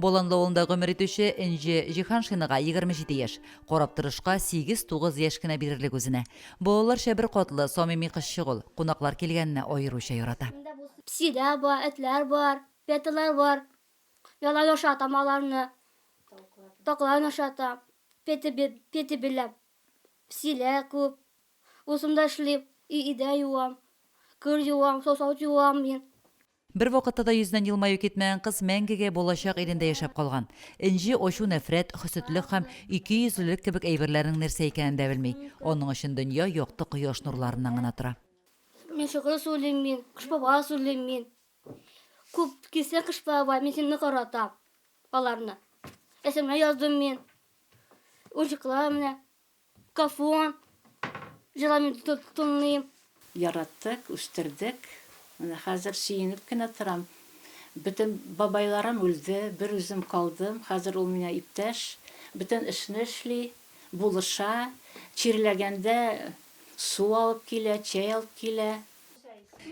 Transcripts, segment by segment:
Боланлы авылында гомер итүче Энҗе Җиһаншинага 27 яшь. Карап торышка, сигез-тугыз яшь кенә бирерлек үзенә. Балаларча беркатлы, самими кызчык ул. Кунаклар килгәнне аеруча ярата. Песиләр бар, этләр бар, петалар бар. Ялан ашатам аларны. Такларын ашатам. Пети, пети белән. Песиләр күп. Үзем дә эшлим, өйдә юам, кер юам, сосауд юам мин. Бервакытта да йөзеннән елмаю китмәгән кыз мәңгегә балачак илендә яшәп калган. Энҗе ачу-нәфрәт, хөсетлек һәм икейөзлелек кебек әйберләрнең нәрсә икәнен дә белми. Аның өчен дөнья якты кояш нурларыннан гына тора. Мин шигырь сөйлим мин, Кыш бабай сөйлим мин. Күп килсә Кыш бабай, мин сине каратам аларны. Рәсемнәр яздым мин. Уенчыклар менә. Кафон, җыламыйм, тыңлыйм. Яраттык, үстердек. Менә хәзер сөенеп кенә торам. Бөтен бабайларым үлде, бер үзем калдым. Хәзер ул миңа иптәш. Бөтен эшне эшли, булыша. Чирләгәндә су алып килә, чәй алып килә.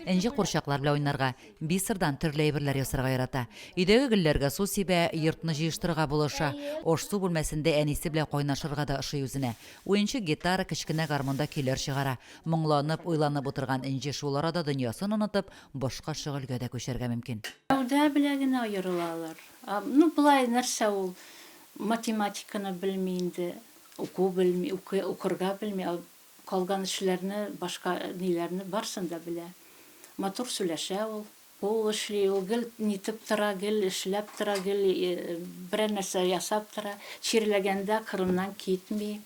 Энҗе курчаклар белән уйнарга, бисердан төрле әйберләр ясарга ярата. Өйдәге гөлләргә су сибә, йортны җыештырырга булыша. Аш-су бүлмәсендә әнисе белән кайнашырга да ошый үзенә. Уенчык гитара, кечкенә гармунда көйләр чыгара. Моңланып, уйланып утырган Энҗе шул арада дөньясын онытып, башка шөгыльгә дә күчәргә мөмкин. Сәүдә белән генә аерылалар. Ну, болай нәрсә ул, математиканы белми инде, уку белми, укырга белми. Калган эшләрне, башка ниләрне барсын да белә. Матур сүләшә ул. Ул эшли, ул гел нитеп тора, гел эшләп тора, гел берәр нәрсә ясап тора. Чирләгәндә кырыннан китми.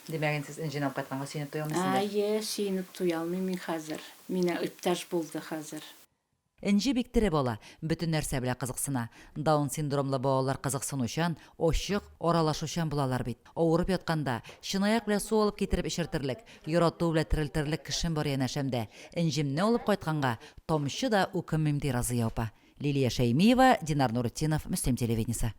Димәк, инде сез Энҗене алып кайтканга сөенеп туя алмыйсыздыр? Әйе, сөенеп туя алмыйм мин хәзер. Миңа иптәш булды хәзер. Энҗе бик тере бала, бөтен нәрсә белән кызыксына. Даун синдромлы балалар кызыксынучан, ачык, аралашучан булалар бит. Авырып ятканда, чынаяк белән су алып китереп эчертерлек, ярату белән терелтерлек кешем бар янәшәмдә. Энҗемне алып кайтканга, тамчы да үкенмим, ди Разыя апа. Лилия Шәймиева, Динар Нуретдинов, Мөслим телевидениесе.